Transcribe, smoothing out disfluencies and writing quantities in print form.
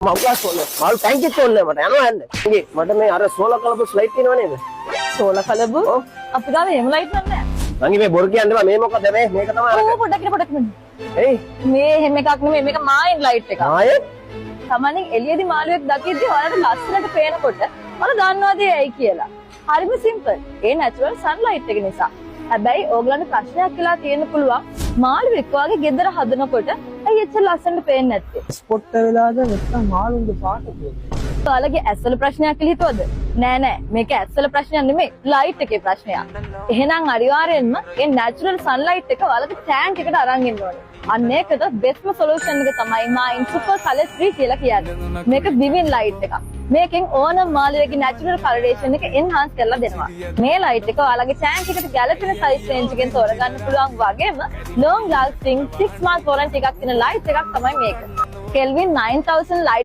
මව් ඕනේ. මාළු ටැංකිත් ඕනේ මට. යනවා යන්න. නංගි, මට මේ අර සෝලර් කලබස් ලයිට් තියෙනව නේද? සෝලර් කලබු? ඔව්. අපි ගාව එහෙම ලයිට් නම් නෑ. නංගි, මේ බොරු කියන්න එපා. මේ මොකද මේ? මේක තමයි ඔව්. අරක. පොඩ්ඩක් ඉන්න, පොඩ්ඩක් ඉන්න. එයි. මේ එහෙම එකක් නෙමෙයි, මේක මායින් ලයිට් එකක්. ආයෙත්? සාමාන්‍යයෙන් එළියේදී මාළුවෙක් දකිද්දි ඔයාලට ලස්සනට පේනකොට ඔයාලා දන්නවද ඒ ඇයි කියලා? හරිම සිම්පල්. ඒ නැචරල් සන්ලයිට් එක නිසා. හැබැයි ඕගලන්ට ප්‍රශ්නයක් වෙලා තියෙන්න පුළුවන්, මාළුවෙක් වගේ ගෙදර හදනකොට ඇයි එච්චර ලස්සනට පේන්නේ නැත්තේ? ස්පොට් වෙලාද නැත්නම් මාළුන්ගේ පාට තියෙන්නේ? ඔයාලගේ ඇස්වල ප්‍රශ්නයක් කියලා හිතුවද? නෑ නෑ, මේක ඇස්වල ප්‍රශ්නයක් නෙමෙයි, ලයිට් එකේ ප්‍රශ්නයක්. එහෙනම් අනිවාර්යෙන්ම ඒ නැචරල් සන්ලයිට් එක ඔයාලගේ ටැංක් එකට අරන් එන්න ඕනේ. අන්න ඒකට බෙස්ට්ම සොලියුෂන් එක තමයි මායින් සුපර් කලර් 3 කියලා කියන්නේ. මේක විවිං ලයිට් එකක්. මේකෙන් ඕනම මාළුවෙක්ගේ නැචරල් කලරේෂන් එක එන්හාන්ස් කරලා දෙනවා. මේ ලයිට් එක ඔයාලගේ ටැංක් එකට ගැලපෙන සයිස් රේන්ජ් එකෙන් තෝරගන්න පුළුවන් වගේම ලොං ලාස්ටිං 6 month warranty එකක් තියෙන ලයිට් එකක් තමයි මේක. Kelvin 9000 light.